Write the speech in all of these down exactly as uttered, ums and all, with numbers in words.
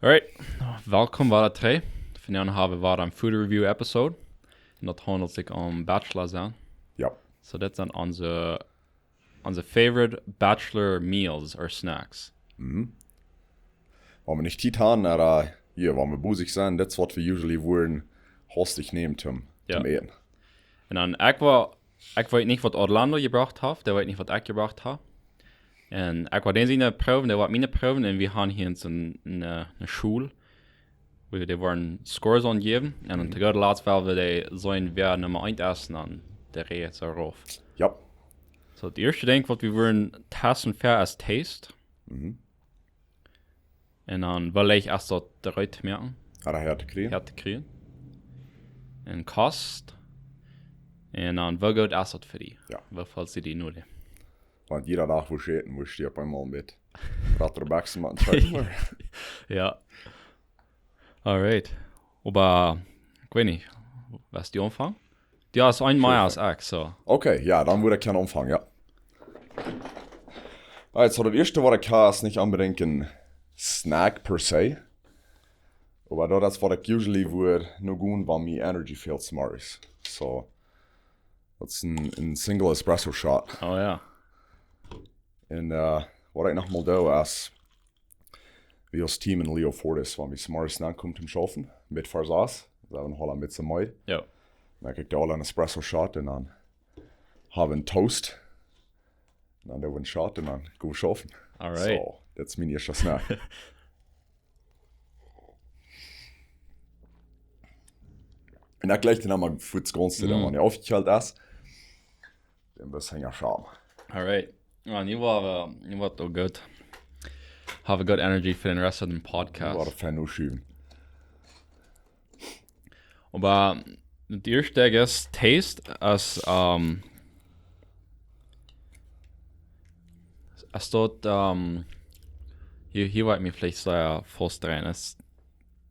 Alright, welkom bie de twee. Vondoag hab wie wada een Food Review Episode. Un daut haundelt sikj om Bachelor sennen. Ja. So, dit sent onse, onse favorite Bachelor Meals or Snacks. Wan wie nich Tiet haben, oba hia, wan wie bosich sent, dit es waut wie usually wudden hastich nämen toom, Ja. toom äten. Un dan, ekj woa, ekj weet nich waut Orlando jebrocht haft, dee weet nich waut ekj jebrocht hab. Un ekj woa dän siene proowen, dee woat miene proowen. Un wie haben hia eene, eene, eene School, wua dee woaren Scores aunjäwen. Un dan to goode Latst, wiels wie dee seenen, wäa Numma eent es, dan de Rest soo rauf. Ja. So, daut ieeschte Dinkj waut wie wudden testen fa es Taste. Un dan, woo leicht es daut doa rut to moaken, Hat er her to kjrieen? her to kjrieen. Un Kost. Un dan, woo goot es daut fa die? Ja. Woo felt sikj die nu? Want jieda Dach wua wie äten, wua wie opp eemol met Ratterbaksen motten schaufen. Ja. Alright. Oba, ekj weet nich, west du aunfangen? Ja, es een mea aus ekj, so. Okay, ja, dan wudd ekj kjennen aunfangen, ja. Alright, so daut ieeschte waut ekj hab es nich onbedinjt een Snack per se. Oba daut es waut ekj usually wudd no gonen, wan mie Energy fält zemorjes. So, daut es een, een Single Espresso Shot. Oh ja. Un eh, waut ekj noch mol doo es, wie aus Team en Leo Fortis, wan wie zemorjes aunkomen toom schaufen, met Farsas, dan haben wie aul een bät Meed. Ja. Dan kjrie ekj aul een Espresso Shot un dan hab wie een Toast. Un dan doo wie een Shot un dan go wie schaufen. Alright. So, daut es mien ieeschte Snack. Un dan jlikj dan mau fuaz gaunz, dan wan hee aufjekjelt es, dan best du Henja Scham. Alright. Ja, nu woa wie, nu woat daut goot. Hab wie goot Energy fa dän Rest von dän Podcast. Woat fein nu schuwen. Oba daut ieeschte, I guess, Taste es, ähm, es daut, ähm, hia, hia woa ekj mie veleicht sea faust dreien. Es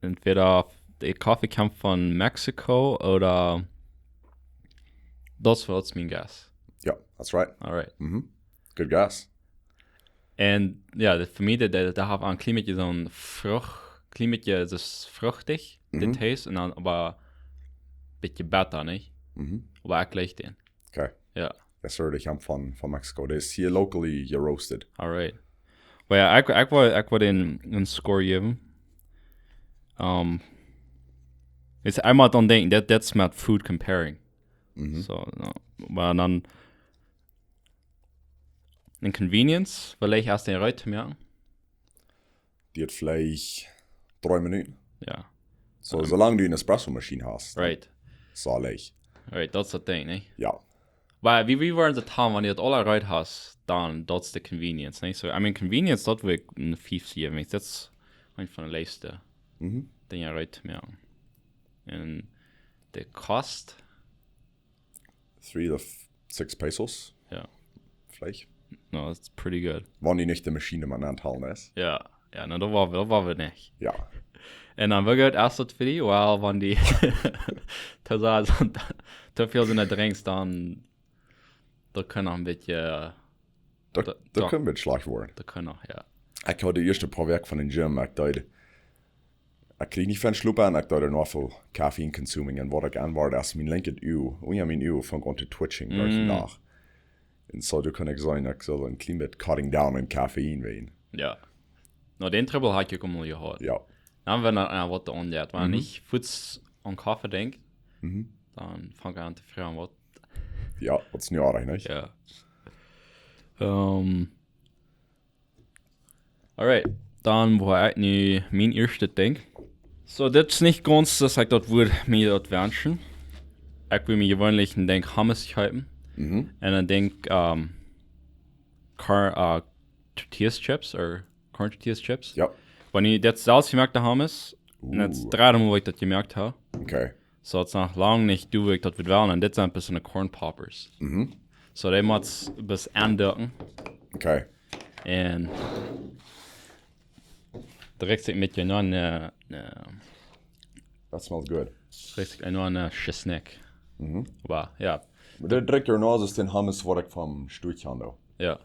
entweder de Koffe kjemt von Mexiko ooda daut es waut mien guess. Ja, that's right. Alright. Good guess. Un ja, daut fa mie, daut, daut, daut haft een kjlien bät soon Frucht, kjlien bät soon fruchtich, de Taste, un dan oba bät betta, nich? Oba ekj jlikj dän. Okay. Ja. Daut es de Koffe von, von Mexiko. Daut es hia locally geroasted. Alright. Oba ja, ekj, ekj woa, ekj woa dän een Score jäwen. Ähm, es eemol dan denkjen, daut, daut es met food comparing. So, no. Oba dan een Convenience, veleicht aus dän rut to moaken. Diet veleicht dree Minuten. Ja. So, soo lang du ne Espresso Maschine hast. Right. So leicht. Right, daut es daut Dinkj, nich? Ja. Oba wie, wie woaren daut haben, wan du daut aul rut hast, dan daut es de Convenience, nich? So, I mean, Convenience, daut woa ekj een fief jäwen, daut es eent von de leichste Dinja rut to moaken. Un de Kost? Three to f- six pesos. Ja. Veleicht. No, that's pretty good. Wan du nich de Maschine mau aunhoolen es. Ja, ja, no, daut woa wie, daut woa wie nich. Ja. Un dan, woo goot es daut fa die? Well, wan du to sea, to väl soone Drinks, dan, daut kaun noch een bät, Daut, Da- daut da- kaun een bät schlajcht woaren. daut kaun noch, ja. Ekj haud de ieeschte poa Wäakj von dän Gym, ekj deed, ekj kjrieech nich väl Schlop aun, ekj deed eenfach Caffeine consuming un waut ekj aunwort es mien linkjet Uag, unja mien Uag funk aun to twitching derch dän Dach. Un so, doa kunn ekj seenen, ekj sull een kjlien bät cutting down opp Caffeine sennen. Ja. No, dän Trubbel haud ekj uk mol jehaut. Ja. Dan, wan, äh, waut aunjeit, wan ekj fuaz aun Koffe denkj, dan fang ekj aun to froagen, waut. Ja, waut es nu oajch, nich? Ja. Ähm, alright, dan woa ekj nu mien ieeschtet Dinkj. So, dit es nich gaunz, daut ekj daut wudd mie daut wenschen. Ekj wudd mie jeweenlich een Dinkj Hummus kjeepen. Un een Dinkj, ähm, Car-, äh, Tortillas Chips, or Corn Tortillas Chips. Ja. Wan ekj daut selfst jemoakte Hummus, un daut es daut dredde Mol, waut ekj daut jemoakt hab. Okay. So, daut es noch lang nich doa, waut ekj daut wudd wellen. Un dit sent bloos soone Corn Poppers. So, dee mott bloos aunducken. Okay. Un daut rikjt sikj met je no een, äh, äh, That smells good. rikjt sikj no een, äh, Schisnik. Oba, ja. Oba daut rikjt je no aus dän Hummus, waut ekj vom Stootje haud. Ja.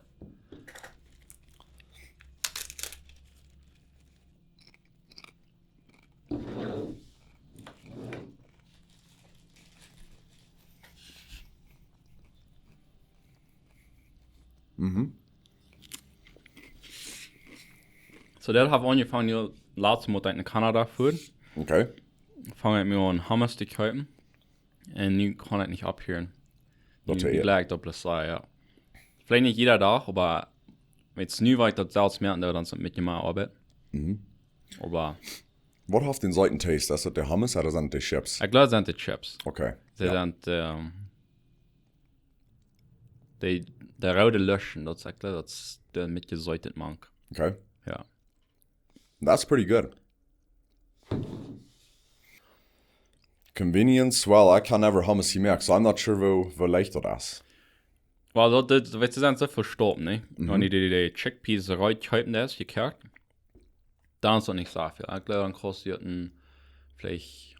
So, daut haft aunjefongen, jo, latst mott ekj no Kanada foaren. Okay. Funk ekj mie aun Hummus to kjeepen. Un nu kaun ekj nich opphieren. Nu, daut es nu jlikj daut bloos soo, jo. Veleicht nich jieda Dach, oba wan nu, wan ekj daut selfst moak, dan es daut met mea Oabeit. Mhm. Oba waut haft dän seeten Taste? Es daut de Hummus ooda sent daut de Chips? Ekj jleew, daut sent de Chips. Okay. See sent, ähm, de, de roode Lutschen, daut es, ekj jleew, daut es de met jeseeten mank. Okay. Jo. That's pretty good. Convenience, well, I can never hummus jemoakt, so I'm not sure woo, woo leicht daut es. Well, daut, daut, weetst, see sent soo vestopt, nä? Mhm. Wan du de, de Chickpeas rut kjeepen deist, jekoakt, dan es daut nich soo väl. Ekj jleew, dan kost daut een, veleicht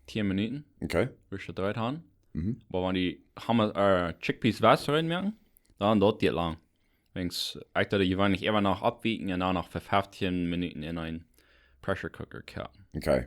tieen Minuten. Okay. Wan du daut rut hast. Mhm. Oba wan du Hummus, äh, Chickpeas west rutmoaken, dan dauert daut lang. Wäajens, ekj doo dee jeweenlich emma noch oppwieekjen un dan noch fa feftieen Minuten en een Pressure Cooker koaken. Okay.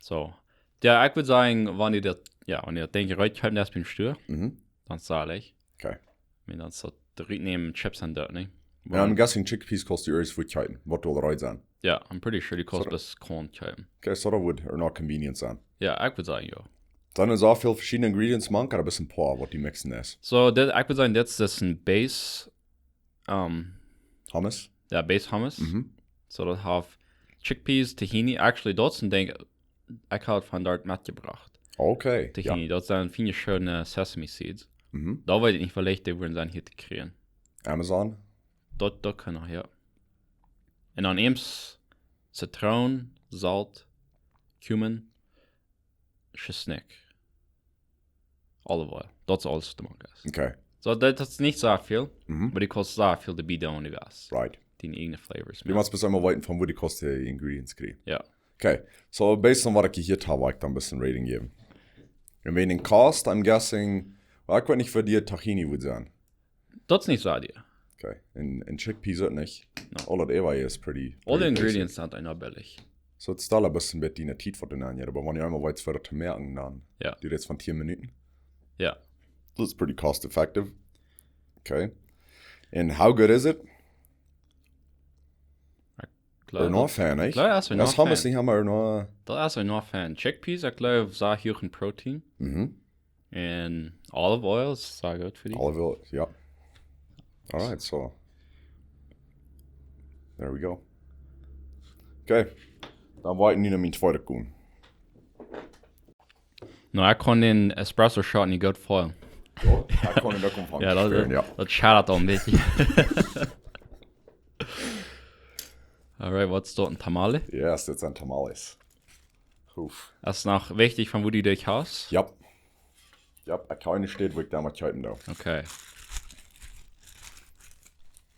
So. Jo, ekj wudd sajen, wan du daut, jo, wan du daut Dinkj rut hast, daut es biem Stua, mhm, dan es daut leicht. Okay. I mean, dan es daut rutnämen, Chips un daut, nä? Jo, I'm guessing Chickpeas kaust du ieescht rut kjeepen, waut doa rut sent. Jo, I'm pretty sure du kaust bloos Corn kjeepen. Okay, so daut wudd uk noch convenient sennen. Jo, ekj wudd sajen, jo. Sent doa soo väl veschiedne Ingredients mank, ooda bloos een poa, waut du mixen deist? So, daut, ekj wudd sajen, daut es een Base, ähm, Hummus? Jo, Base Hummus. Mhm. So, daut haft Chickpeas, Tahini, actually, daut es een Dinkj, ekj haud von doa metjebrocht. Okay, jo. Tahini, daut sent feine, scheene Sesame Seeds. Mhm. Daut weet ekj nich, veleicht dee wudden sennen hia to kjrieen. Amazon? Daut, daut kaun noch, jo. Un dan eems Zitroon, Solt, Cumin, Schisnik. Olive oil. Daut es aules waut doa mank es. Okay. So, daut, daut es nich soo väl, mhm, oba du kaust soo väl doabie doonen, du weetst. Right. Diene eejne Flavors. Du mottst bloos emol weeten, von wua du kaust de Ingredients kjrieen. Jo. Okay. So, based on waut ekj jehieet hab, woa ekj dan een bät Rating jäwen. Un wäajen dän Kost, I'm guessing, well, ekj weet nich, woo dee Tahini wudd sennen. Daut es nich soo dea. Okay. Un, un Chickpeas uk nich. No. Aul daut äwa es pretty, pretty basic. Aul de Ingredients sent eena billich. So, daut es aul een bät, bät diene Tiet waut du aunjehst, oba wan du emol weetst, woo daut to moaken, dan, jo, dee rät von tieen Minuten. Jo. That's pretty cost effective. Okay. And how good is it? Ekj jleew, ea noch fein, nä? Ekj jleew, daut es ea noch fein. Daut es ea noch fein. Chickpeas, ekj jleew, sea huach en Protein. Mhm. Un olive oil es sea goot fa die. Olive oil, jo. All right, so. There we go. Okay. Dan woa ekj nu no mien tweedet gonen. No, ekj kaun dän Espresso Shot nich goot fälen. Jo, ekj kaun dän uk aunfangen. Jo, daut, daut, jo, daut schadt aul een bät. All right, waut es daut, een Tamale? Yes, daut sent Tamales. Uff. Daut es noch wichtich, von wua du dee hast? Yep. Yep, ekj hab eene Städ, wua ekj daut mau kjeepen doo. Okay.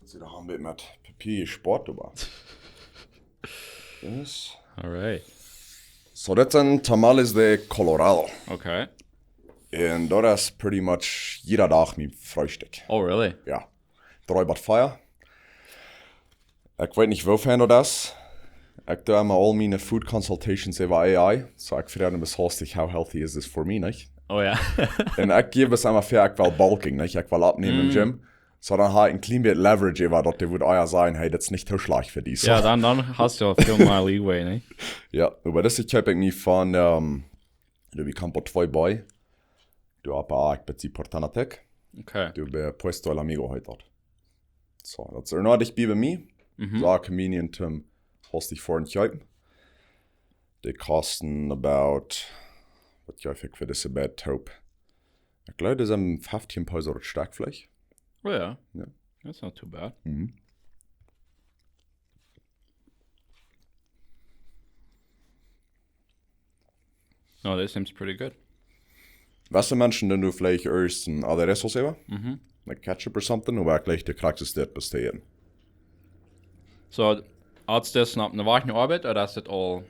Daut es wada een bät met Papia jespart, oba. Yes. All right. So, daut sent Tamales de Colorado. Okay. Un daut es pretty much jieda Dach mien Freestikj. Oh, really? Jo. Dree bat vea. Ekj weet nich, woo fein daut es. Ekj doo emma aul miene food consultations äwa A I. So, ekj froag dan bloos hastich, "How healthy is this for me?", nich? Oh, jo. Un ekj jäw bloos emma väa, ekj well bulking, nich? Ekj well oppnämen em, mm, Gym. So, dan hab ekj een kjlien bät Leverage äwa daut, dee wudd ea sajen, "Hey, daut es nich too schlajcht fa die." So. Jo, dan, dan hast du väl mea Leeway, nich? Jo, oba daut kjeep ekj mie von, ähm, doa bie Campo twee Boy. Doa opp de Aak bie Portana Tech. Okay. Doa bie Puesto El Amigo heet daut. So, daut es ea noch dicht bie mie. Mhm. Sea convenient, ähm, hastich foaren kjeepen. Dee kosten about, waut jleew ekj fa dise beid toop? Ekj jleew, daut sent feftieen Peso daut Stekj veleicht. Oh jo. Jo. That's not too bad. Mhm. No, this seems pretty good. Waut de Menschen dan doonen, veleicht ieescht een aderezo äwa? Mhm. Like ketchup or something, oba jlikj de krakjste Städ bestellen. So, hast du daut nu opp de Wajch no Oabeit, ooda es daut aul,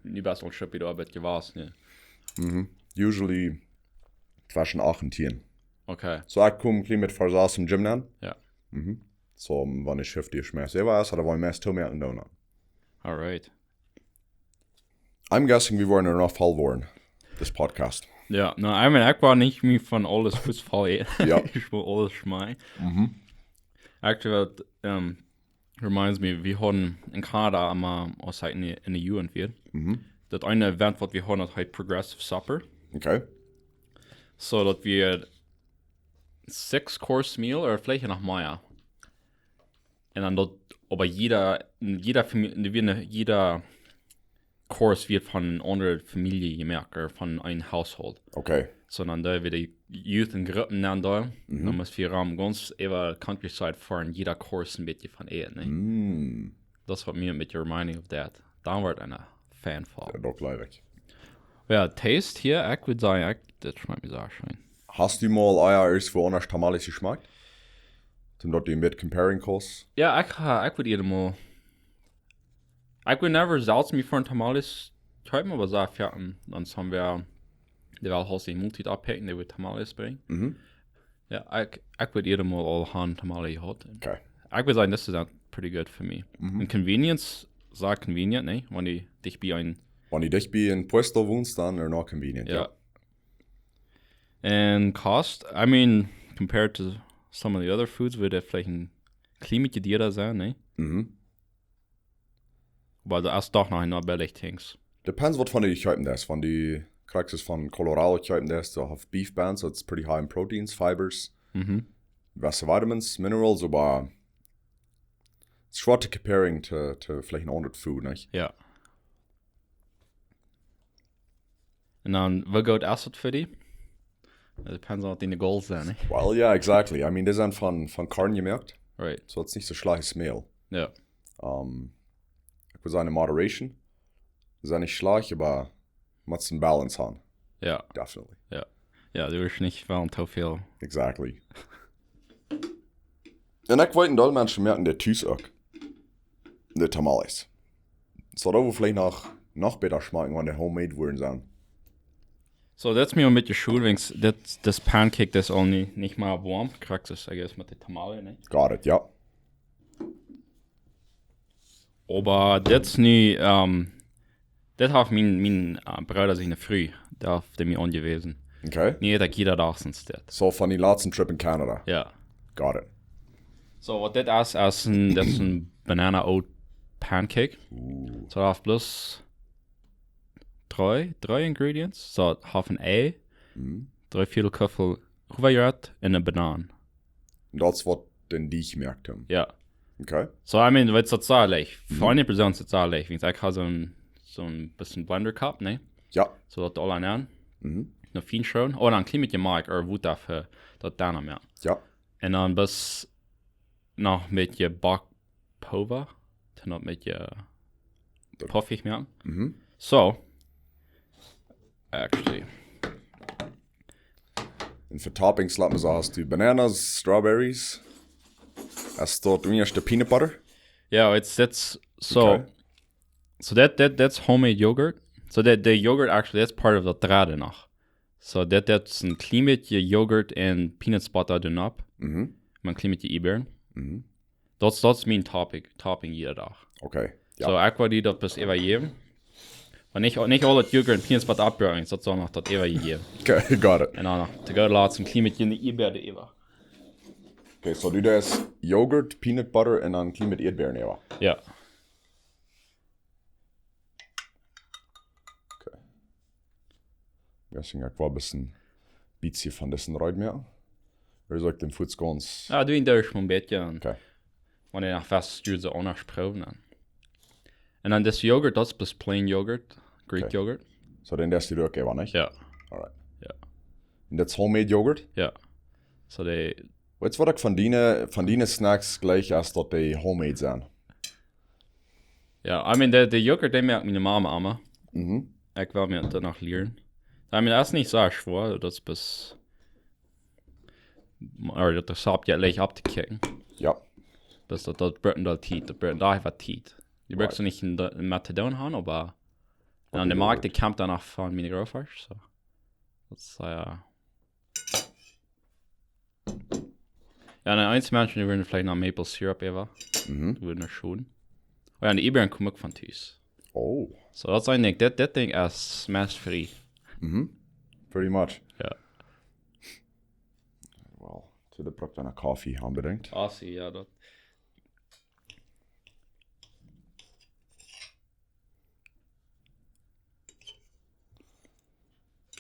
du best aul schwind bie de Oabeit jewast, nä? Mhm. Usually tweschen acht un tieen. Okay. So, ekj kom kjlien bät ver sass em Gym aun. Jo. Mhm. So, wan ekj Schift hia schmeiß, äwa es, ooda wan ekj meist too moaken doo. All right. I'm guessing wie woaren doa noch voll woaren, this podcast. Jo, no, I mean, ekj woa nich mea von aules fuats voll äten. Jo. Ekj well aules schmakjen. Mhm. Actually, ähm, reminds me, wie hauden en Kanada emol, aus ekj enne, enne Jugend wia, Mhm. daut eene Event, waut wie hauden, daut heet Progressive Supper. Okay. So daut wia six course meal ooda veleicht noch mea. Un dan daut, oba jieda, jieda Fami-, wia ne, jieda course wia von eene aundre Famielje jemoakt ooda von een household. Okay. Sonda doa wia de Youth en Gruppen dan doa. Mhm. Dan must wie rom gaunz äwa countryside foaren, jieda course een bät von äten, nä? Mm. Daut wia mie een bät reminding of that. Dan wort ekj een Fan von. Jo, daut jleew ekj. Jo, Taste hia, ekj wudd sajen, ekj, daut schmakjt mie sea scheen. Hast du mol ea irjentwua aundasch Tamales jeschmakt? Toom daut du een bät comparing kaust? Jo, ekj, ha- ekj wudd ieescht mol, ekj wudd never selfst mie fa Tamales kjeepen, oba soo, jo, dan, dan sent wie, dee well haust de Multi oppäkjen, dee wudd Tamales brinjen. Mhm. Jo, ekj, ekj wudd ieescht mol aul han Tamale jehaut. Okay. Ekj wudd sajen, this is pretty good for me. Mhm. En convenience, sea convenient, nä? Wan du dicht bie een Wan du dicht bie een puesto wonst, dan es daut convenient, Jo. jo. En cost, I mean, compared to some of the other foods, wudd daut veleicht een kjlien bät diera sennen, nä? Mhm. Oba daut es doch noch een billich Dings. Depends waut von de du kjeepen deist. Wan du kjrichst von Colorado kjeepen deist, dee haft beef buns, so it's pretty high in proteins, fibers, Mhm. waut vitamins, minerals, oba it's schwoa to comparing to, to veleicht een aundret food, nä? Jo. En dan, woo goot es daut fa die? It depends on waut diene goals sent, nä? Well, yeah, exactly. I mean, dee sent von, von Korn jemoakt, Right. so daut es nich soo schlajcht aus Mäl. Jo. Um, ekj wudd sajen, in moderation. Dee sent nich schlajcht, oba motst een balance han. Jo. Definitely. Jo, du woascht nich wellen too väl. Exactly. Un ekj weet, een Deel Menschen moaken dee tus uk. De Tamales. So daut wudd veleicht noch, noch bäta schmakjen, wan dee homemade wudden sennen. So, daut es mie een bät schod, wiels dit, this pancake, daut es aul nich, nich mea woam. Krakjt soo, I guess, met de Tamale, nä? Got it, jo. Oba dit es nu, ähm, dit haft mien, mien, äh, Brooda siene Fru, dee haft dee mie aunjewäsen. Okay. Nu ät ekj jieda Dach sent dit. So von de latste Trip in Canada. Jo. Got it. So, waut dit es, es een, dit es een banana oat pancake. Ooh. So, daut haft bloos dree, dree ingredients. So, daut haft een Ei, Mhm. dree Vieedel Kuffel Hooagraut un eene Banaan. Un daut es waut dän Deajch moakt, Tim. Jo. Okay. So, I mean, weetst, daut es sea leicht. Mhm. Fa eene Persoon es daut sea leicht. Wiels ekj hab soon, soon bät Blender Cup, nä? Jo. So daut aul aun. Mhm. Noch fein schwoa. Oh, dan kjlien bät Malkj ooda Wota fa daut dan mea. Jo. Un dan bloos noch een bät Backpulva, dan noch een bät puffig moaken. Mhm. So, actually, Un fa Toppings, lot mie sajen, hast du bananas, strawberries? Hast du daut ieeschte peanut butter? Jo, it's, that's, so, Okay. so that, that, that's homemade yogurt. So that, the yogurt, actually, that's part of the trade noch. So that, that's een kjlien bät Yogurt un peanut butter doa opp. Mhm. Met een kjlien bät Eebeeren. Mhm. Daut, daut es mien topping, topping jieda Dach. Okay. Jo. So, ekj wudd die daut bloos äwa jäwen. Oba nich, nich aul daut Yogurt un peanut butter oppbrucken, daut saul noch daut äwa jäwen. Okay, got it. Un dan noch to go latst een kjlien bät Eebeer äwa. Okay, so du deist Yogurt, peanut butter un dan een kjlien bät Eebeeren äwa. Jo. Okay. Guessing ekj woa een bät, bät von disen rutmoaken. Ooda saul ekj dän fuaz gaunz? Jo, du en Deel een bät. Un Okay. wan du noch fast, du se aundasch proowen dan. Un dan dis Yogurt, daut es bloos plain Yogurt, Greek Okay. Yogurt. So, dän deist du uk äwa, nich? Jo. Alright. Jo. Un daut es homemade Yogurt? Jo. So dee, Weetst waut ekj von diene, von diene Snacks jleich, es daut dee homemade sent? jo, I mean, de, de Yogurt, dee moakt miene Mama emma. Mhm. Ekj well mie daut noch lieren. I mean, daut es nich soo schwoa, daut es bloos, oba daut es opp, jo, leicht opptokjikjen. Jo. Daut, daut, daut brukt doa Tiet, daut brukt doa waut Tiet. Du brukst Right. nich een, een Methadon han, oba, Oba un de de Malkj, dee Yogurt. kjemt dan noch von miene Grootvader, so. Daut es, jo. Jo, un eenje Menschen, dee wudden veleicht noch Maple Syrup äwa. Mhm. Dee wudden noch schwoa. Oh jo, un de Eebeeren komen uk von tus. Oh. So, daut es een Dinkj, dit, dit Dinkj es mest free. Mhm. Pretty much. Jo. Well, to de Produkt en Koffie aunbedinjt. Ah, see, jo, daut.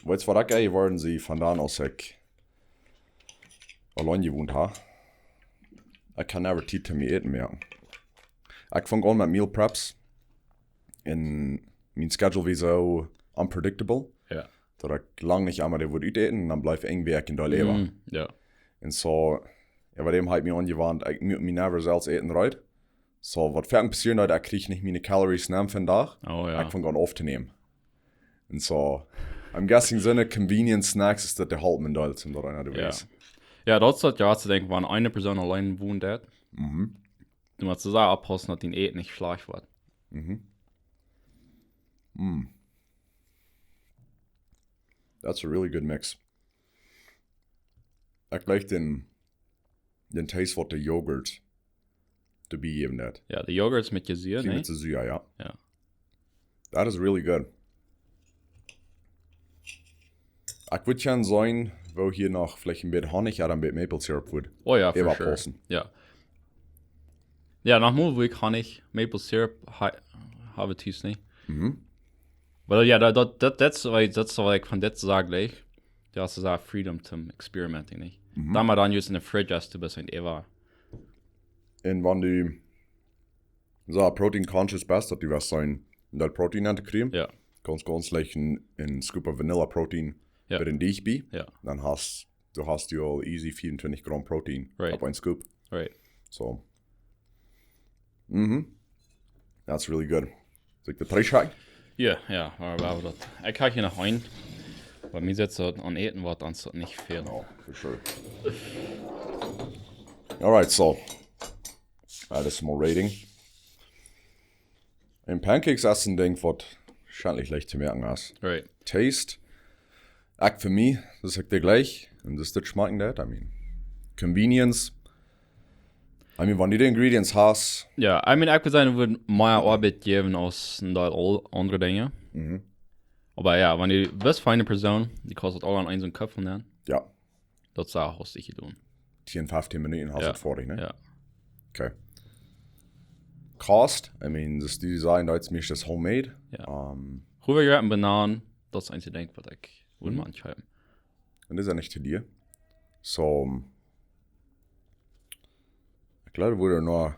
Weetst waut ekj jeworden sie von dan aus ekj auleen jewont ha? Ekj kaun never Tiet to mien Äten moaken. Ekj funk aun met Meal Preps. Un mien Schedule wia soo unpredictable. Ja. Daut ekj lang nich emma dee wudd utäten un dan bleef een Wäakj en Deel äwa. Mm, ja. Un soo, jo, bie däm ha ekj mie aunjewant, ekj mott mie never selfst Äten reed. Soo, waut foaken passieren deed, ekj kjrieech nich miene Calories nenn vondoag. Oh ja. Ekj funk aun auftonämen. Un soo, I'm guessing soone convenience snacks es daut de Halp en Deel, om daut eena to Ja. weeten. Ja, daut es daut, jo, to denkjen, wan eene Persoon auleen wont, daut, Mhm. du motst soo sea oppaussen, daut dien Äten nich schlajcht woat. Mhm. Mm. That's a really good mix. Ekj jleich dän, dän Taste waut de Yoghurt to be given that. Ja, de Yoghurt es met Jeseea, Kjeen ne? Met Jeseea, jo. Ja. That is really good. Ekj wudd jiern seenen, woo hia noch veleicht een bät Honich ooda een bät Maple Syrup wudd Oh ja, for sure. äwapaussen. Ja. Ja, noch mol, woo ekj Honich, Maple Syrup ha-, hab tus nich. Mhm. Well, ja, daut, daut, daut, daut es, waut, daut es, waut ekj von dit saj jlikj. Du hast soo freedom to experimenting, nich? Mhm. Dan mau dan use in de fridge aus du best en Eva. Un wan du soo protein conscious best, daut du west seenen, daut Protein aun to kjrieen, Ja, kaust gaunz leicht een, een Scoop of vanilla Protein Ja. bie dän Deeg bie. Ja. Dan hast du, hast du aul easy vea un twintich Gramm Protein Right. opp een Scoop. Right. So. Mhm. That's really good. Soo ekj de Pries checken? Ja, ja, oba wie haben daut. Ekj hab hia noch een. Bie mie sitt soo aun Äten, waut ons daut nich fält. Oh, for sure. Alright, so. Ah, daut es mol Rating. Un Pancakes es een Dinkj waut scheinlich leicht to moaken es. Right. Taste. Ekj fa mie, daut es ekj de jlikj. Un daut es daut schmakjen daut, I mean. Convenience. I mean, wan du de Ingredients hast. Ja, I mean, ekj wudd sajen, daut wudd mea Oabeit jäwen aus een Deel aul aundre Dinja. Mhm. Oba ja, wan du best feine Persoon, du kaust daut aul aun een soon Kopp nämen. Jo. Daut saj ekj, hast du jedonen. Tieen, feftieen Minuten hast Ja. du daut foadich, ne? Ja. Okay. Cost, I mean, daut du sajen, daut es meistens homemade. Ja. Um, Rubia un Bananen, daut es eent Dinkj waut ekj wudd Mhm. mau aunschaufen. Un daut es jo nich to dea. So, ekj jleew, wudd noch,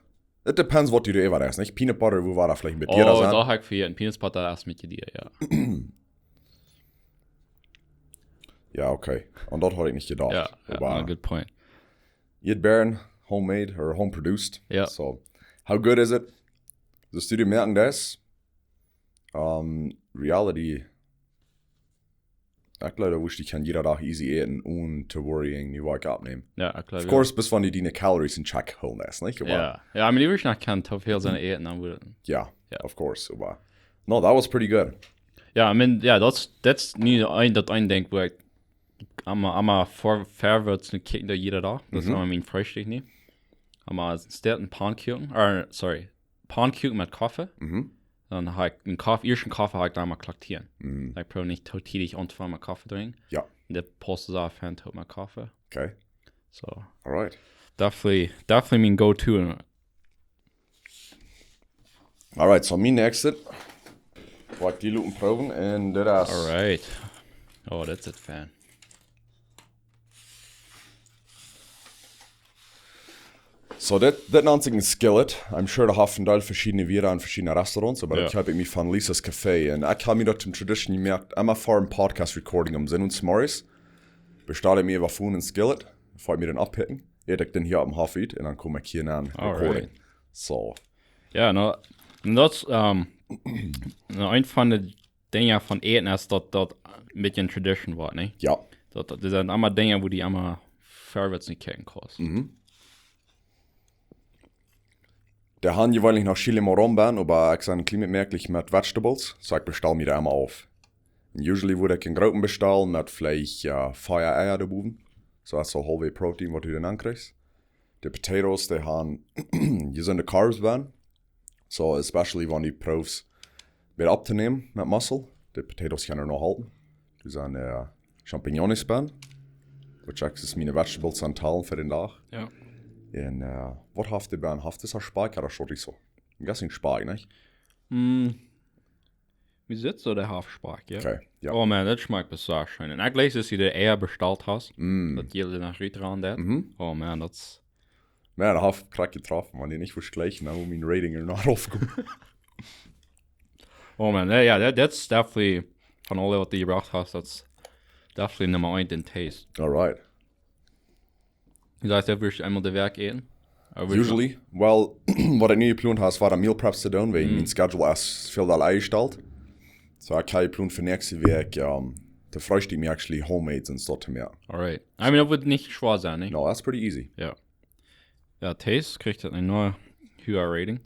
it depends waut du doa äwa hast, nich? Peanut butter, woo wia daut veleicht met dea Oh, dan? daut hab ekj fa een Peanut Butter es met Jeseea, ja. Jo, okay. Un daut haud ekj nich jedocht. Ja, ja, Oba no, good point. Ieedbeeren, homemade or home produced. Ja. So, how good is it? Daut du die moaken deist. Um, reality, ekj jleew, daut wurscht du kjennen jieda Dach easy äten, onen to worrying, nu woa ekj aufnämen. Ja, ekj jleew, Of course, best wan du diene Calories in check hoolen deist, nich? Oba Ja, ja, I mean, du wurscht noch kjennen to väl seene äten, dan wudd, Ja, Ja. Of course, oba. No, that was pretty good. Ja, I mean, ja, daut es, daut es nu een, daut een Dinkj, woo ekj emma, emma ver-, verwoats nu kjikj doa jieda Dach. Daut es Mhm. emma mien Freestikj nu. Emma es daut een Pannkuaken, or, sorry, Pannkuaken met Koffe. Mhm. Dan hab ekj een Koffe, ieescht een Koffe hab ekj dan mau klock tieen. Mhm. Ekj proow nich too tiedich auntofangen met Koffe drinkjen. Ja. Daut pausst soo fein to mien Koffe. Okay. So, Alright. definitely, definitely mien go-to. Alright, so mien näakjstet. Woa ekj die loten proowen un dit es. Alright. Oh, that's it, fan. So, dit, dit nant sikj een Skillet. I'm sure daut haft een Deel veschiedne Wieed aun veschiedne Restaurants, oba daut Ja. hab ekj mie von Lisa's Café. Un ekj hab mie daut toom Tradition jemoakt, emma ver een Podcast Recording om Sinn un Morjes bestal ekj mie äwa Phone een Skillet, foa ekj mie dän oppikjen, ät ekj dän hia oppem Hoff ut un dan kom ekj hia aun Alright. Recording. So, Ja, no, un daut es, ähm, no, eent von de Dinja von Äten es daut, daut een bät Tradition woat, nä? jo. Daut, daut sent emma Dinja, woo du emma verwoats nich kjikjen kaust. Mhm. Dee haben jeweenlich noch Chile Morrón bie, oba ekj sie een kjlien bät mäakjlich met Vegetables, so ekj bestal mie dee emma auf. Un usually wudd ekj een grooten bestalen met veleicht, jo, vea Eia doabowen. So daut es soo haulf Protein waut du dan ankjrichst. De Potatoes, dee haben jesunde Carbs bie. So, especially wan du proowst mea opptonämen met Muscle. De Potatoes kjennen noch halpen. Du hast, äh, Champignons bie. Which is miene Vegetables aun Talen fa dän Dach. Jo. Un, äh, waut haft dee bie? Haft dee Spakj ooda Chorizo? I'm guessing Spakj, nä? Mm. Wie sitzt so der Hauptspeck, ja? Okay, ja. Oh man, daut schmakjt besondasch scheen. Un ekj jleich, daut du de Eier bestalt hast, mm, daut du dee noch rut ran deist. Mhm. Oh man, daut es... Ja, daut haft krakjt jetroffen, wan dee nich veschleichen, dan woat mien Rating noch raufkomen. Oh man, ja, ja, daut, daut es definitely, von aule waut du jebrocht hast, daut es definitely Numma eent en Taste. Alright. Daut heet, daut woascht du eemol de Wäakj äten? Usually, well, waut ekj nu jeplont hab, es wada Meal Preps to doonen, wiels, mm, mien Schedule es väl doll enjestalt. So, ekj hab jeplont fa näakjste Wäakj, um, to Freestikj mie actually homemade un soo to moaken. Alright. I mean, daut woat nich schwoa sennen, nä? No, that's pretty easy. Ja. Ja, Taste kjricht daut nich, no higher rating.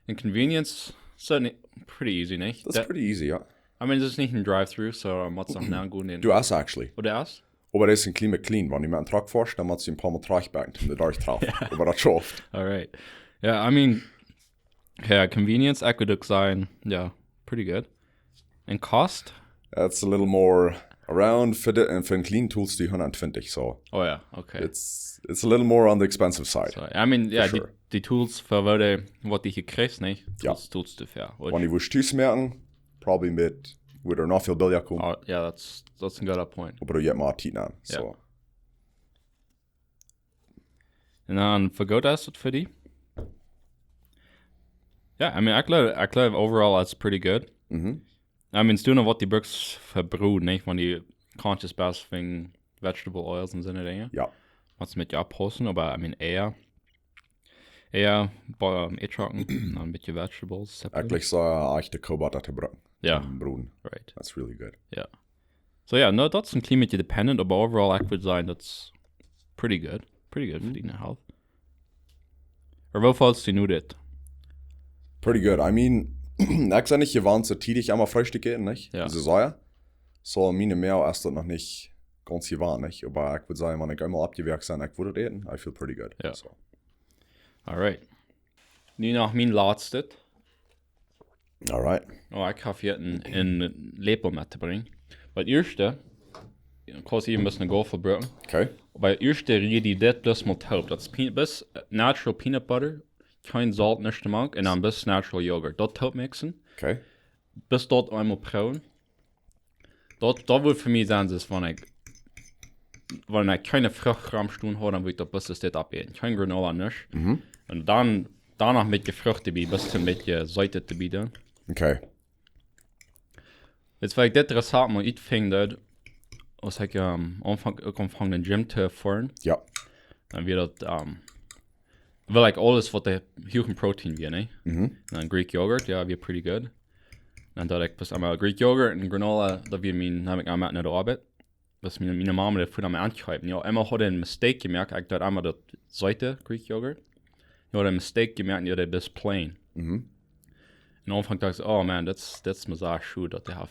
Un Convenience, so, nä, pretty easy, nä? That's pretty easy, ja. I mean, daut es nich een Drive-Thru, so, du motst noch nä gonen. Du hast actually. Oh, daut es? Oba daut es een kjlien bät clean, wan du met een Truck foascht, dan motst du een poa mol trigjbacken, om de Dach to trafen. Ja. Oba daut schauft. Alright. Ja, I mean, ja, Convenience, ekj wudd uk sajen, ja, pretty good. And cost? That's a little more around, fa de, un fa een clean toolst du hundatfeftich, so. Oh ja, okay. It's, it's a little more on the expensive side. So, I mean, for, yeah, sure. Die, die Tools fa waut du, waut du hia kjrichst, nä? Ja. Tools, toolst du fa, wan du woascht tus moaken, probably met, woat daut noch väl billja komen. Oh, yeah, that's, that's a good point. Oba du hast mea Tiet aun, ja, so. Un dan, fa goot es daut fa die? Ja, I mean, ekj jleew, ekj jleew overall it's pretty good. Mhm. I mean, es du noch waut du bruckst fa Broot, nä? Wan du conscious best von vegetable oils un soone Dinja. Ja. Motst een bät oppaussen, oba, I mean, Eier. Eier, bo-, um, Eierschocken, dan een bät vegetables, separate. Ekj jleich soo, äh, echta Koobutter to brucken. Ja. Toom broden. Right. That's really good. Ja. So, ja, no, daut es een kjlien bät dependent, oba overall, ekj wudd sajen, daut es pretty good. Pretty good, mhm, fa diene Health. Oba woo felt die nu dit? Pretty good. I mean, ekj sie nich jewant soo tiedich emma Freestikj äten, nä? Ja. Daut es sea. So, miene Moag es daut noch nich gaunz jewant, nä? Oba ekj wudd sajen, wan ekj eemol oppjewoakt sie, ekj wudd daut äten. I feel pretty good. Ja. So. Alright. Nu noch mien latstet. Alright. Oh, ekj hab hia een, een Läpel met to brinjen. Bie daut ieeschte, kaust du een bät Gauffel brucken. Okay. Bie daut ieeschte rieed du dit bloos mol toop. Daut es peanut, bloos natural peanut butter, kjeen Solt, nuscht doamank, un dan bloos natural Joghurt. Daut toop mixen. Okay. Bloos daut eemol proowen. Daut, daut wudd fa mie sennen, es wan ekj, wan ekj kjeene Frucht rom stonen haud, dan wudd ekj daut bloos dit opäten. Kjeen Granola, nuscht. Mhm. Un dan, dan noch een bät Frucht doabie, bloos een bät Seet doabie dan. Okay. Jetzt, wan ekj dit Rezept mol utfunk, aus ekj, ähm, aunfunk, uk aunfunk dän Gym to foaren. Ja. Dan wia daut, ähm, well, like, aules waut de huagen Protein wia, nä? Mhm. Un dan Greek Yogurt, ja, wia pretty good. Dan deed ekj bloos eemol Greek Yogurt un Granola, daut wia mien, neem ekj aun met no de Oabeit. Daut es miene, miene Mama, dee fuat aun met aunjekoft. Jo, eemol haud see een mistake jemoakt, ekj deed eemol daut seete Greek Yogurt. Jo, haud een mistake jemoakt, jo, daut es plain. Mhm. Un aunfangs docht ekj, oh man, daut es, daut es mie soo schod, daut ekj hab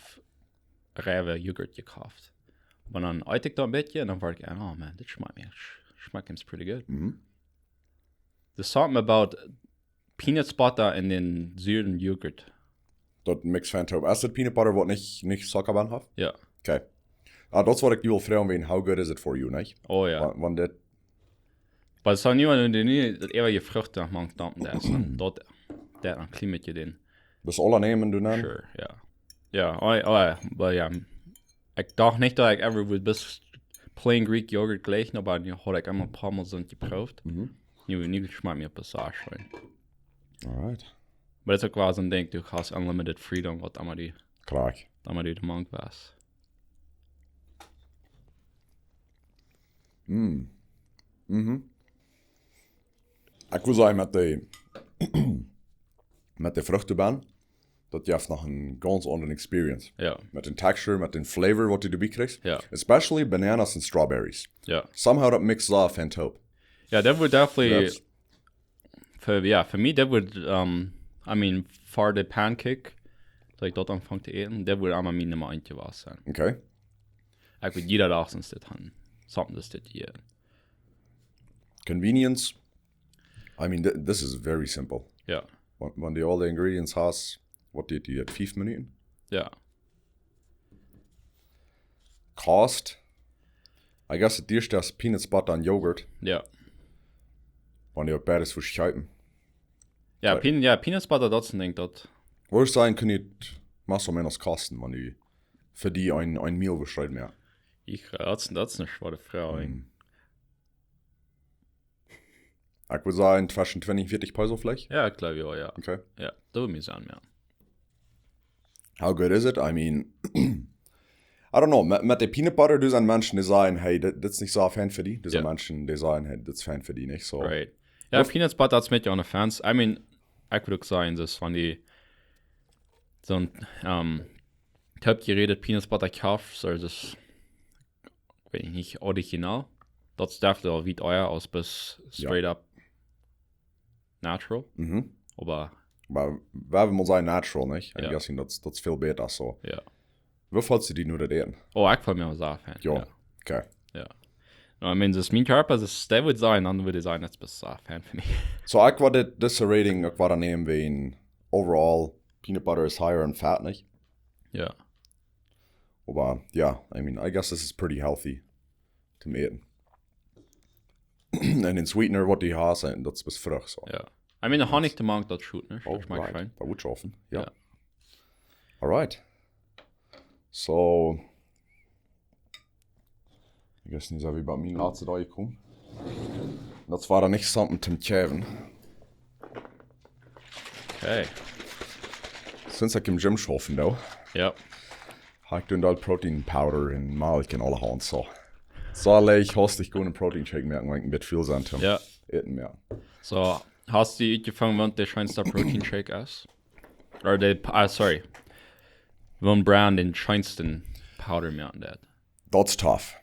reiwe Joghurt jekoft. Oba dan eet ekj daut een bät un dan wort ekj, oh man, daut schmakjt mie, schmakjt mie pretty good. Mhm. There's something about peanuts butter un dän suaren Joghurt. Daut mix fein toop. Es daut peanut butter waut nich, nich Zucka bennen haft? Ja. Okay. Ah, daut es waut ekj die well froagen, wäajen, how good is it for you, nä? Oh ja. Wan, wan daut... Oba daut es nu, wan du nu daut äwaje Frucht doamank dumpen deist, dan daut, daut dan kjlien bät dän. Daut aules nämen doonen? Sure, ja. Ja, oh, oh ja, oba ja. Ekj docht nich daut ekj ever wudd bloos plain Greek Yogurt jlikjen, oba nu haud ekj eemol een poa Mol soont jeprooft. Mhm. Nu, nu schmakjt mie daut soo scheen. Alright. Oba daut es uk wada soon Dinkj, du hast unlimited freedom, waut emma du, krakjt, waut emma du doamank west. Mm. Mhm. Ekj wudd sajen, met de, met de Frucht doabie, daut jeft noch eene gaunz aundre experience. Ja. Met dän texture, met dän flavor, waut du doabie kjrichst. Ja. Especially bananas and strawberries. Ja. Somehow daut mixed off un toop. Ja, daut wudd definitely, fa, ja, fa mie, daut wudd, um, I mean, fa de pancake, daut ekj daut aunfunk to äten, daut wudd emma mien Numma eent jewast sennen. Okay. Ekj wudd jieda Dach soont dit han. Something dit hia. Convenience. I mean, th-, this is very simple. Ja. Wan, wan du aul de ingredients hast, waut deist du, fief Minuten? Ja. Cost? I guess daut dieeschte es peanuts butter un Joghurt. Ja. Wan du daut beides veschekjpen. Ja, Pean-, ja, peanuts butter, daut es een Dinkj, daut... Wudd ekj sajen, kjenn jie más o menos kosten, wan du fa die een, een Meal beschreibst, jo? Ich, äh, das, das ist eine schwere Frage. Mhm. Ekj wudd sajen, tweschen twintich un vieetich Peso veleicht. Ja, ich glaube, ja, ja. Okay. Ja, das würde mir sagen, ja. How good is it? I mean, I don't know. Met, met de peanut butter, doa sent Menschen, dee sajen, hey, dit, dit es nich soo fein fa die. Doa sent Ja. Menschen, dee sajen, hey, dit es fein fa die, nich? So. Right. Ja, Peanut Butter hat es met ja eine Fans. I mean, ich würde sagen, das von die, so ein, ähm, ich habe geredet, Peanut Butter Cuffs, so das, weiß ich nicht, original. Das darf doch wie teuer aus bis straight up natural. Mhm. Aber, Oba wie haben mol sajen natural, nich? Ja. I'm guessing, das, das es väl bäta, so. Ja. Woo fällt die nu daut aun? Oh, ich feel mir auch sehr fein. Jo. Ja. Okay. Ja. No, I mean, das ist mein Körper, das, der würde sagen, dann würde ich sagen, das ist sehr fein für mich. So, ekj wudd dit, dise Rating, ekj wudd daut nämen wäajen overall, peanut butter is higher in fat, nich? Ja. Oba, jo, I mean, I guess this is pretty healthy to eat. Un de Sweetener, waut du hast, un das es Frucht, so. Ja. I mean, de Honig, de mank, das schmeckt, ne? Oh, Das schmeckt right. Fein. Daut wudd schaufen, jo. Ja. Alright. So, I guess, nu sent wie bie mien latsta Deel jekomen. Das wia dan nich something to kjeiwen. Okay. Since ekj em Gym schauf, though, Ja. hab ekj dan aul Protein Powder un Malkj un aulahaunt, so. Saul ekj haustich gonen Protein Shake moaken, wan ekj een bät ful sie, toom Ja. äten, jo. So, hast du aunjefongen, waut de scheenste Protein Shake es? Oder de, ah, sorry. Waut Brand dän scheensten Powder moaken deit? Daut es tough.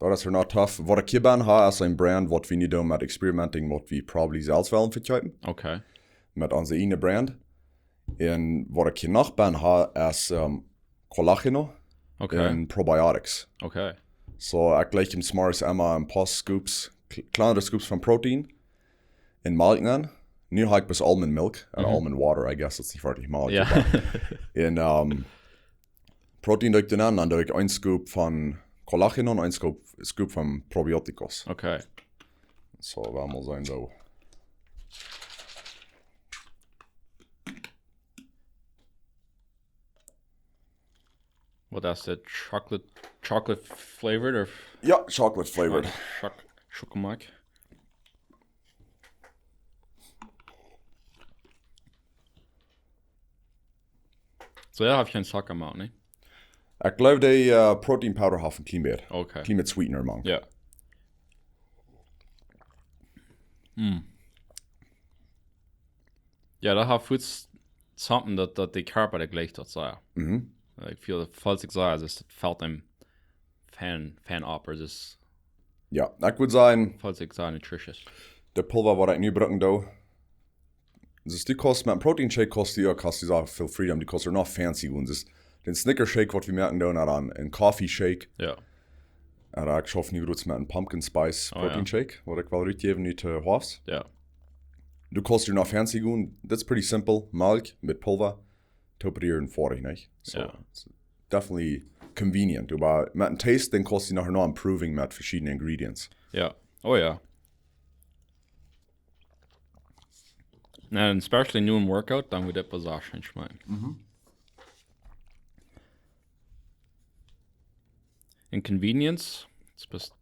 Daut es real tough. Waut ekj hia bie hab, es een Brand, waut wie nu doonen met experimenting, waut wie probably selfst wellen vekjeepen. Okay. Met onse eejne Brand. Un waut ekj hia noch bie hab, es, ähm, Colágeno Okay. un Probiotics. Okay. So, ekj leew em zemorjes emol een poa Scoops, kl-, kjlieene Scoops von Protein un Malkj aun. Nu hab ekj bloos almond milk, un Mhm. almond water, I guess, daut es nich werkjlich Malkj. Ja. Oba, un, ähm, Protein doo ekj dan aun, dan doo ekj een Scoop von Colágeno un een Scoop, Scoop von Probioticos. Okay. So, wie motten seenen, so. Waut es daut? Chocolate, chocolate flavored or Jo, chocolate flavored. Choc-, Schokomelk? So, ja, hab ekj kjeen Zucka mea, ne? Ekj gleew, de, äh, Protein Powder haft een kjlien bät. Okay. Kjlien bät Sweetener, Mann. Ja. Hm. Ja, daut haft fuaz something daut, daut de Kjarpa daut jlikjt daut soo. Mhm. Ekj feel, daut felt sikj soo, daut felt am fan, fan up, or just Jo, ekj wudd sajen, felt sikj soo nutritious. de Pulva, waut ekj nu brucken doo, daut du kaust met een Protein Shake kaust du, jo, kaust du soo väl freedom, du kaust uk noch fancy gonen. Daut, dän Snickers Shake, waut wie moaken doonen, dan een Coffee Shake. Ja. Un ekj schauf nu groots met een Pumpkin Spice Oh, Protein jo. Shake, waut ekj well rutjäwen nu to Hoafs. Ja. Du kaust nu noch fancy gonen, daut es pretty simple, Malkj met Pulva, tooperieren, foadich, nich? So, Jo. it's definitely convenient. Oba met een Taste, dan kaust du noch, noch improving met veschiedne Ingredients. Ja. Oh ja. Na, un especially nu em Workout, dan woat daut waut sea scheen schmakjen. Mhm. Un convenience, daut es best,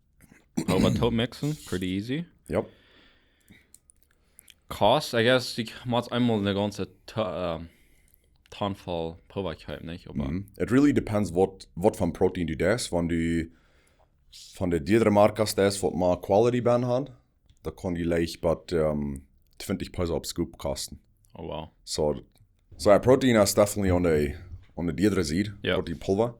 Pulva toop mixen, pretty easy. Jo. Cost, I guess, du motst eemol de gaunze Ta-, ähm, Ton voll Pulva kjeepen, nich? Oba Mhm. It really depends waut, waut von Protein du deist. Wan du von de diedre Markas deist, waut mea Quality bie haben, dan kaun die leicht bie, ähm, twintich Peso opp Scoop kosten. Oh wow. So, so, jo, Protein es definitely on the, on the diedre Sied, Jo. waut de Pulva.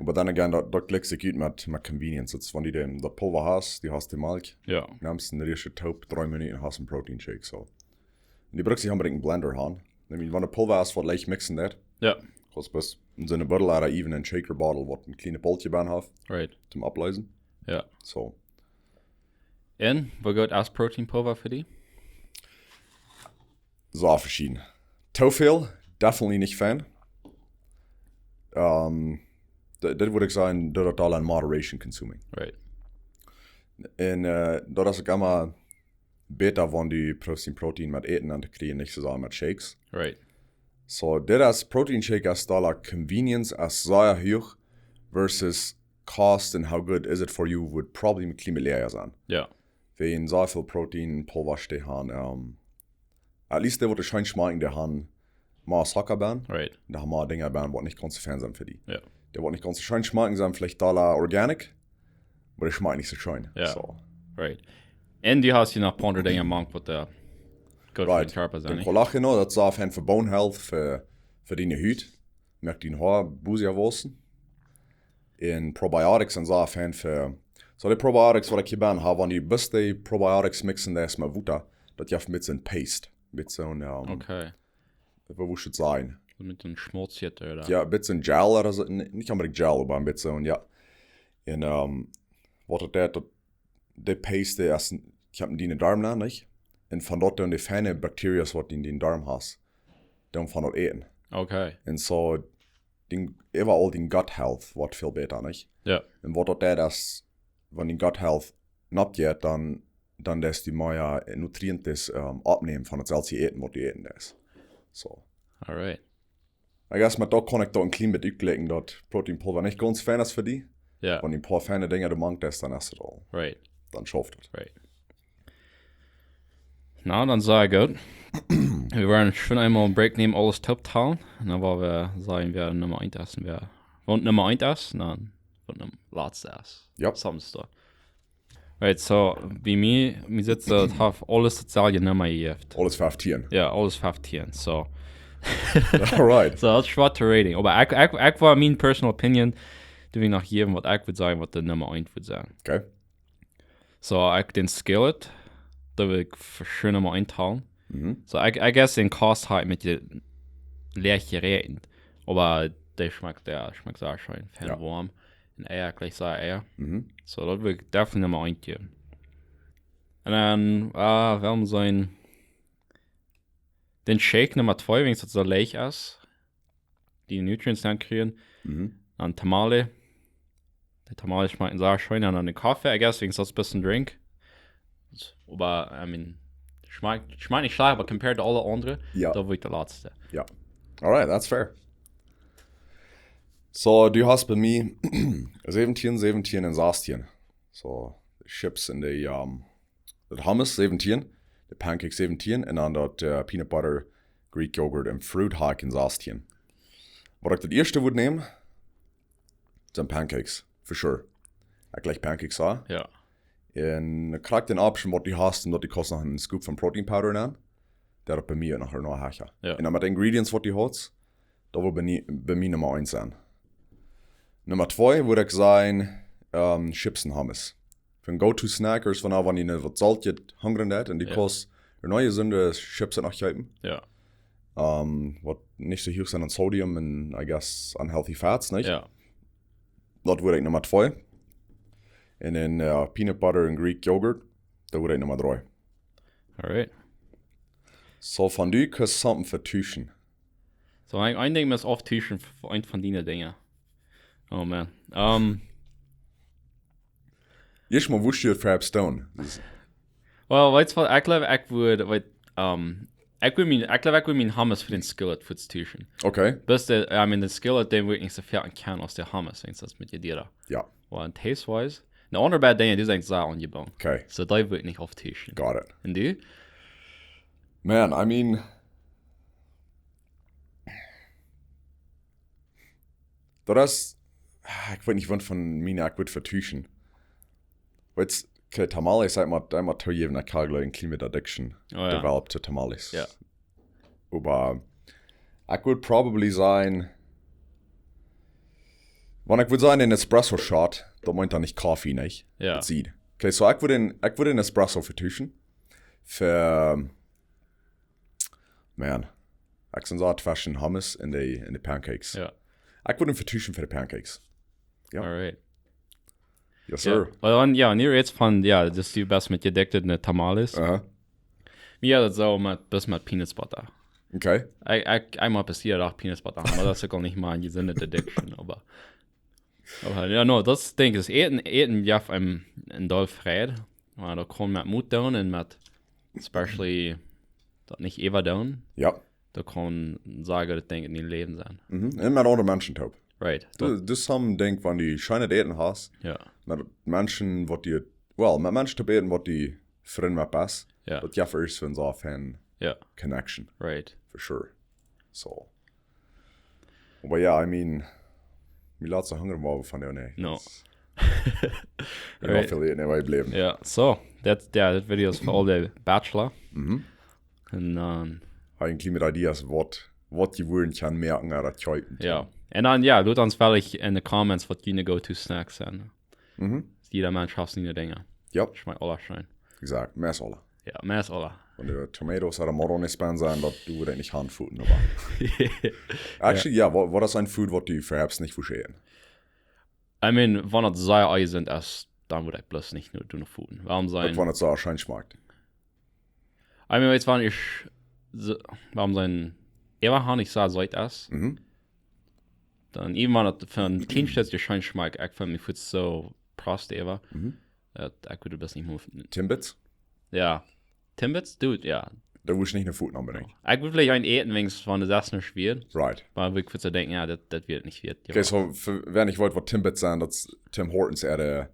Oba then again, daut, daut jlikjt sikj goot met, met convenience. Daut es, wan du dän, daut Pulva hast, du hast de Malkj, Ja. nemst een riesje Toop, dree Minuten hast een Protein Shake, so. Un du brukst nich onbedinjt een Blender haben. I mean, wan de Pulva es, waut leicht mixen deit, Ja. kaust bloos soone Bottle ooda even een Shaker Bottle, waut een kjlienet Botteltje bie haft, Right. toom oppleesen. Ja. So. Un, woo goot es Protein Pulva fa die? Sea veschieden. Too väl, definitely nich fein. Ähm, d-, dit wudd ekj sajen, doo daut aul en moderation consuming. Right. Un, äh, daut es uk emma bäta, wan du proofst Protein met Äten aunkjrieen, nich soo sea met Shakes. Right. So, dit es Protein Shake es dolla convenience es sea huach versus cost and how good is it for you would probably een kjlien bät läaja sennen. Ja. Wäajen sea väl Protein Pulva steit han, um, at least dee waut scheen schmakjen, dee han mea Zucka benn. Right. Dee han mea Dinja benn waut nich gaunz fein sent fa die. Ja. Dee waut nich gaunz scheen schmakjen sent veleicht dolla organic, oba dee schmakjen nich soo scheen. Ja. So. Right. Un du hast je noch poa aundre Dinja mank waut doa goot fa Right. dän Kjarpa sent, Den nich? Collagen, daut es sea fein fa bone health, fa, fa diene Hut. Moakt dien Hoa busiga wausen. Un Probiotics sent sea fein fa, so dee Probiotics waut ekj hia benn hab, wan du best dee Probiotics mixen deist met Wota, daut jeft een bät Paste. Een bät, um, Okay. woo wudd ekj daut sajen? Met een Schmolz ooda? Ja, een bät Gel ooda soo, n-, nich onbedinjt Gel, oba een bät, ja. Un, um, waut daut deit, daut, dee Paste, dee es, ekj hab dee enne Darm nenn, nich? Un von doa dan dee feine Bakterien waut du en dän Darm hast, dan von daut äten. Okay. Un so, dien, äwaraul dien gut health woat väl bäta, nich? Ja. Un waut daut deit es, wan dien gut health nopp jeit, dan, dan deist du mea, äh, Nutrienten, ähm, oppnämen von daut selwje Äten waut du äten deist. So. Alright. I guess, met daut kaun ekj doa een kjlien bät utjlikjen daut Protein Pulva nich gaunz fein es fa die. Ja. Wan du een poa feine Dinja doa mank deist, dan es daut aul. Right. Dan schauft daut. Right. Na, dan saj ekj goot. Wie woaren schwind eemol een Break nämen, aules toop talen. Un dan woa wie sajen, wäa Numma eent es un wäa, wäa Numma eent es, un dan wäa Numma latst es. Yep. Something so. Right, so, bie mie, mie sitt soo, daut haft aules daut selwje Numma jejäft. Aules feftieen. Ja, aules feftieen, so. Alright. So, daut es schwoa to raten. Oba ekj, ekj, ekj woa miene personal opinion, dee wie noch jäwen, waut ekj wudd sajen, waut de Numma eent wudd sennen. Okay. So, ekj dän Skillet, daut wudd ekj fa sure Numma eent hoolen. Mhm. So, I, I guess dän cost hab ekj met die leicht jeräakjent. Oba dee schmakjt, jo, schmakjt sea scheen. Fein Ja. Woam. Un Eia, jlikj soo Eia. Mhm. So, daut wudd ekj definitely Numma eent jäwen. Un dan, äh, well wie sajen, dän Shake Numma twee, wiels daut soo leicht es, dee Nutrients dan kjrieen. Mhm. Dan Tamale. De Tamale schmakjt sea scheen. Un dan de Koffe, I guess, wiels daut es een Drink. Oba, I mean, schmakjt, schmakjt nich schlajcht, oba compared to aule aundre, Ja. daut wudd ekj de latste. Ja. Alright, that's fair. So, du hast bie mie säwentieen, säwentieen un sastieen. So, Chips un de, ähm, daut Hummus säwentieen, de Pancakes säwentieen un dan daut, äh, Peanut Butter, Greek Yogurt un Fruit hab ekj sastieen. Waut ekj daut ieeschte wudd nämen, sent Pancakes, for sure. Ekj jlikj Pancakes, jo. Jo. Un krakjt dän Option waut du hast, un daut du kaust noch een Scoop von Protein Powder nenn. Daut es bie mie noch een Hoacha. Jo. Un dan met de Ingredients waut du hast, daut wudd bie mie, bie mie Numma eent sennen. Numma twee wudd ekj sajen, ähm, Chips un Hummus. Fa Go-To-Snackers, von wan du waut Soltjet hungren deit, un du Jo. kaust dee niee jesunde Chips noch kjeepen. Jo. Ähm, waut nich soo huach sent aun Sodium un, I guess, unhealthy fats, nich? Jo. Daut wudd ekj Numma twee. Un dan, äh, Peanut Butter un Greek Yogurt, daut wudd ekj Numma dree. Alright. So, von du kaust something fa tuschen. So, een, een Dinkj mott auftuschen fa, fa eent von diene Dinja. Oh man. Ähm, Ieescht mol, woo steit Fraps doon? well, weetst waut, ekj jleew, ekj wudd, weet, ähm, ekj wudd mien, ekj jleew, ekj wudd mien Hummus fa dän Skillet fa tuschen. Okay. Bloos de, I mean, dän Skillet, dän wudd ekj nich soo väl aun kjennen aus de Hummus, wiels daut es met de Diera. Jo. Well, un taste-wise, de aundre beid Dinja, dee sent sea aunjebungen. Okay. So, dee wudd ekj nich auftuschen. Got it. Un du? Man, I mean, daut es, ekj weet nich, waut von miene ekj wudd fa tuschen. Weetst, okay, Tamales, ekj mott, ekj mott toojäwen, ekj hab jlikj een kjlien bät addiction Oh jo. developed to Tamales. Jo. Oba ekj wudd probably sajen, wan ekj wudd sajen een Espresso Shot, daut meent dan nich Coffee, nich? Jo. Daut es. Okay, so ekj wudd een, ekj wudd een Espresso fa tuschen. Fa, man, ekj sie soo tweschen Hummus un de, un de Pancakes. Jo. Ekj wudd een fa tuschen fa de Pancakes. Jo. Alright. Yes, Jo. sir. Well, dan, jo, nu rätst von, jo, daut du best met addicted no Tamales. Aha. Jo, daut soo met, bloos met Peanut Butter. Okay. Ekj, ekj, ekj mott bloos jieda Dach Peanut Butter haben, oba daut es uk aul nich mol eene jesunde Addiction, oba, oba jo, no, daut Dinkj es Äten, Äten jeft eenem een doll Freid, oba daut kaun met Moot doonen un met, especially, daut nich äwadoonen. Jo. daut kaun sea goodet Dinkj en dien Läwen sennen. Mhm. Un met aundre Menschen toop. Right. Du, du hast een Dinkj, wan du scheenet Äten hast, Jo. met Menschen waut du, well, met Menschen toop äten waut du Frind met best. Jo. Daut jeft ieescht fa een soo fein Jo. Connection, Right. for sure. So. Oba jo, I mean, mien latsta Hunger woa wie von doa, nä. No. Ekj woa väl äten, ekj woa bliewen. Jo, so. Daut, jo, dit Video es fa aul de Bachelor. Mhm. Un dan, Hast een kjlienet Idee, waut, waut jie wudden kjennen moaken, ooda daut kjeepen. jo. Un dan, jo, lot ons veleicht en de Comments waut june Go-To-Snacks sent. Mhm. Jieda Mensch haft siene Dinja. Jo, Schmakjt aula scheen. exakt, meist aula. Jo, meist aula. Wan de Tomatoes ooda Maronis bie sent, daut du daut nich aunfoten, oba. Actually, jo, waut, waut es een Food waut du perhaps nich vescheen? I mean, wan daut sea eisent es, dan wudd ekj bloos nich no, doa no foten. Wuarom Daut sent, wan daut soo scheen schmakjt. I mean, weetst wan ekj, so, wuarom sent, ewa han ekj soo seet es, Mhm. dan even wan daut von tieen Stekj scheen schmakjt, ekj feel mie fuaz soo prost ewa, Mhm. daut ekj wudd daut bloos nich mea foten. Timbits? Jo. Timbits? Dude, jo. Doa wudd ekj nich no foten aunbrinjen. Ekj wudd veleicht een äten, wäajens von de sess nich schwoa. Right. Oba ekj wudd soo denkjen, jo, daut, daut woat nich wieet. Okay, so, fa wäa nich weet waut Timbits sent, daut es Tim Hortons äare,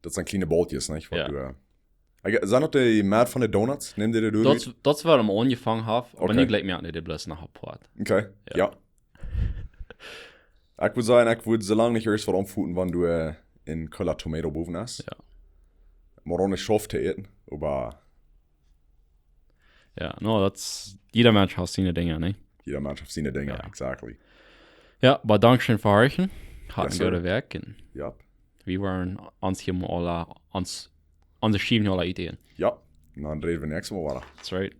daut sent kjliene Boltjes, nich? Waut Jo. du, äh, ekj, sent daut de Maat von de Donuts? Nemm dee de Daut, daut es waut am aunjefongen haft, oba Okay. nu jlikjt mie daut dee bloos noch apoat. Okay, Jo. jo. Ekj wudd sajen, ekj wudd soo lang nich ieescht waut aunfoten, wan du, äh, een Cola Tomato bowen hast. Jo. Maronis schauft to äten, oba Jo, no, daut es, jieda Mensch haft siene Dinja, nä? jieda Mensch haft siene Dinja, Jo. Exactly. Jo, oba dankscheen fa horchen. Haud Yes, een sir. gooden Wajch un Jo. wie woaren ons hia mol aula, ons, onse Schiewen aula utdeelen. Jo. Un dan räd wie näakjstet Mol wada. That's right.